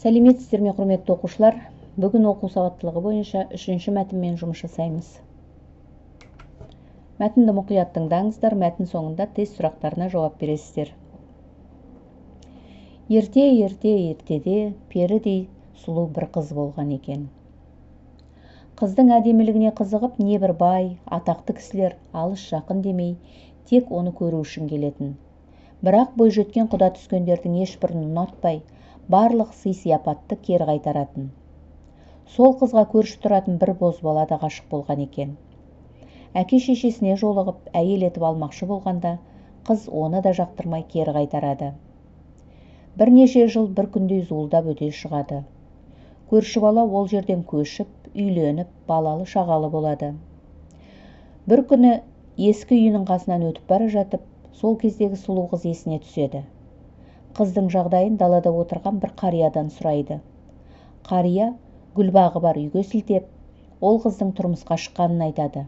Сәлеметсіздер ме, құрметті оқушылар? Бүгін оқу сауаттылығы бойынша үшінші мәтінмен жұмыс жасаймыз. Мәтінді мұқият тыңдаңыздар, мәтін соңында тест сұрақтарына жауап бересіздер. Ерте-ерте ертеде перідей сұлу бір қыз болған екен. Қыздың әдемілігіне қызығып, небір бай, атақты кісілер алыс жақын демей, тек оны көру үшін келетін. Бірақ бойжеткен құда түскендердің ешбірін ұнатпай, барлық сый-сияпатты кері қайтаратын. Сол қызға көрші тұратын бір бозбала да ғашық болған екен. Әке-шешесіне жолығып, әйел етіп алмақшы болғанда, қыз оны да жақтырмай кері қайтарады. Бірнеше жыл бір күндей зуылдап өте шығады. Көрші бала ол жерден көшіп, үйленіп, балалы шағалы болады. Бір күні ескі үйінің қасынан өтіп бара жатып, сол кездегі сұлу қыз есіне түседі. Қыздың жағдайын далада отырған бір қариядан сұрайды. Қария гүлбағы бар үйге сілтеп, ол қыздың тұрмысқа шыққанын айтады.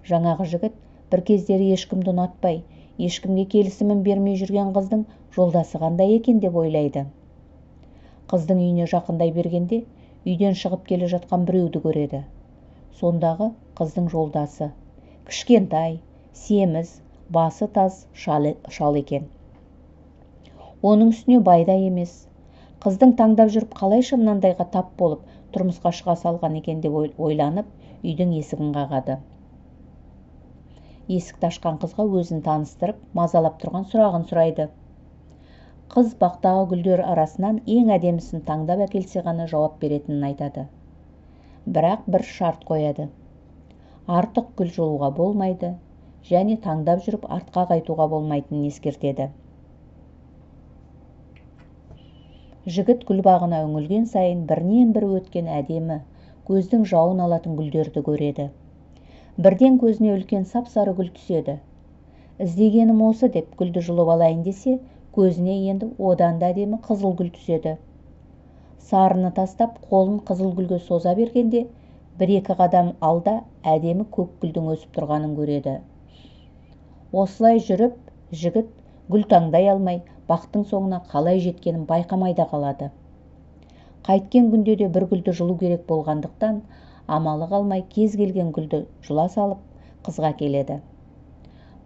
Жаңағы жігіт бір кездері ешкімді ұнатпай, ешкімге келісімін бермей жүрген қыздың жолдасы қандай екен деп ойлайды. Қыздың үйіне жақындай бергенде, үйден шығып келе жатқан біреуді көреді. Сондағы қыздың жолдасы кішкентай, семіз, басы таз шал екен. Оның үстіне байда емес. Қыздың таңдап жүріп қалайша мынандайға тап болып тұрмысқа шыға салған екен деп ойланып, үйдің есігін қағады. Есікті ашқан қызға өзін таныстырып, мазалап тұрған сұрағын сұрайды. Қыз бақтағы гүлдер арасынан ең әдемісін таңдап әкелсе ғана жауап беретінін айтады. Бірақ бір шарт қояды. Артық гүл жұлуға болмайды, және таңдап жүріп артқа қайтуға болмайтынын ескертеді. Жігіт гүл бағына үңілген сайын бірінен бірі өткен әдемі, көздің жауын алатын гүлдерді көреді. Бірден көзіне үлкен сап-сары гүл түседі. Іздегенім осы деп гүлді жұлып алайын десе, көзіне енді одан да әдемі қызыл гүл түседі. Сарыны тастап, қолын қызыл гүлге соза бергенде, бір-екі қадам алда әдемі көк гүлдің өсіп тұрғанын көреді. Осылай жүріп, жігіт гүл таңдай алмай, бақтың соңына қалай жеткенін байқамай да қалады. Қайткен күнде де бір гүлді жұлу керек болғандықтан, амалы қалмай кез келген гүлді жұла салып, қызға келеді.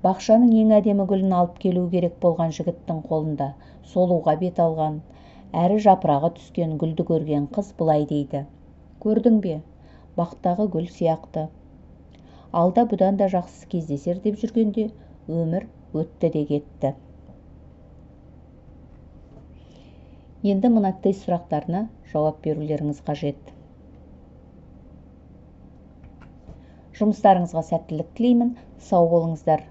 Бақшаның ең әдемі гүлін алып келу керек болған жігіттің қолында солуға бет алған, әрі жапырағы түскен гүлді көрген қыз былай дейді. Көрдің бе, бақтағы гүл сияқты. Алда бұдан да жақсысы кездесер деп жүргенде өмір өтті де кетті. Енді мына тест сұрақтарына жауап берулеріңіз қажет. Жұмыстарыңызға сәттілік тілеймін. Сау болыңыздар.